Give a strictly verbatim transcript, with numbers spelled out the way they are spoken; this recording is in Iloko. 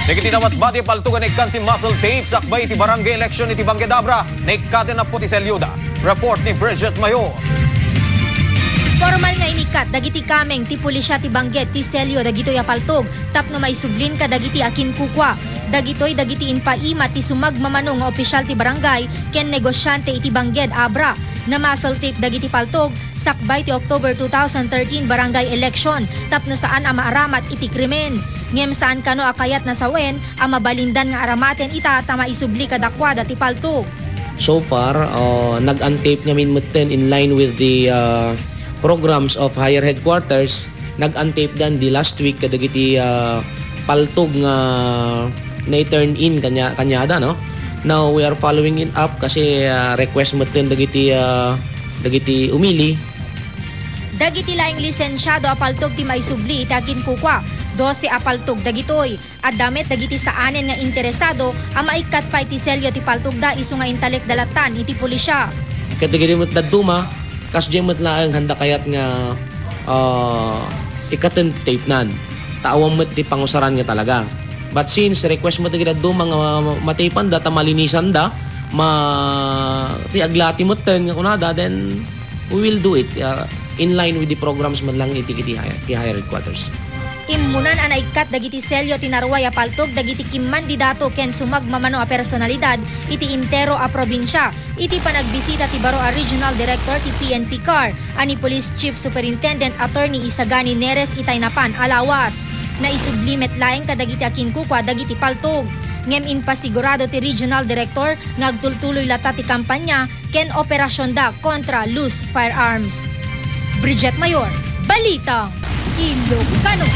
Dagiti namatmati a paltog a naikkan ti muzzle tape sakbay iti barangay election iti Bangged Abra, naikkaten a pay ti selyoda. Report ni Bridget Mayor. Pormal nga inikkat dagiti kameng ti pulisya ti Bangged ti selyo dagitoy a paltog tapno maisublin kadagiti akinkukua. Dagitoy dagiti impaimat ti sumagmamano nga opisyal ti barangay ken negosyante iti Bangged Abra. Na-muzzle tape dagiti paltog sakbay ti October two thousand thirteen barangay election tapno saan a maaramat iti krimen. Ngem saan kano a kayat na sawen a mabalindan nga aramaten ita ta maisubli kadakuada ti paltog. So far, uh, nag-untape ngamin metten in line with the, uh, programs of higher headquarters. Nag-untape dan di last week kadagiti, uh, paltog nga na-turn in kanya, kanyada, no? Now, we are following it up kasi, uh, request metten dagiti, uh, dagiti umili. Dagiti laeng lisensiado a paltog ti maisubli iti akinkukua, dose a paltog dagitoy. Adda met dagiti saanen nga interesado a maikkat pay ti selyo ti paltogda isu nga intalekda lattan iti pulisya. Ket dagiti met dadduma, kasdiay met laeng handa kayat nga, ah, ikkaten ti tape-nan. Ta awan met ti pangusaran nga talaga. But since request met dagiti dadduma nga ma-, matapenda ta malinisanda, ma-, ti aglati metten nga kunada, then we will do it, uh, in line with the programs man lang iti, iti higher, ti higher headquarters. Immunan a naikkat dagiti selyo ti naruay a paltog dagiti kimmandidato ken sumagmamano a personalidad iti entero a probinsia iti panagbisita ti baro a Regional Director ti P N P CAR a ni Police Chief Superintendent Attorney Isagani Neres itay napan a lawas. Naisubli met laeng kadagiti akinkukua dagiti paltog. Ngem impasigurado ti Regional Director nga agtultuloy latta ti kampanya ken operasionda kontra loose firearms. Bridget Mayor, Balitang Ilocano.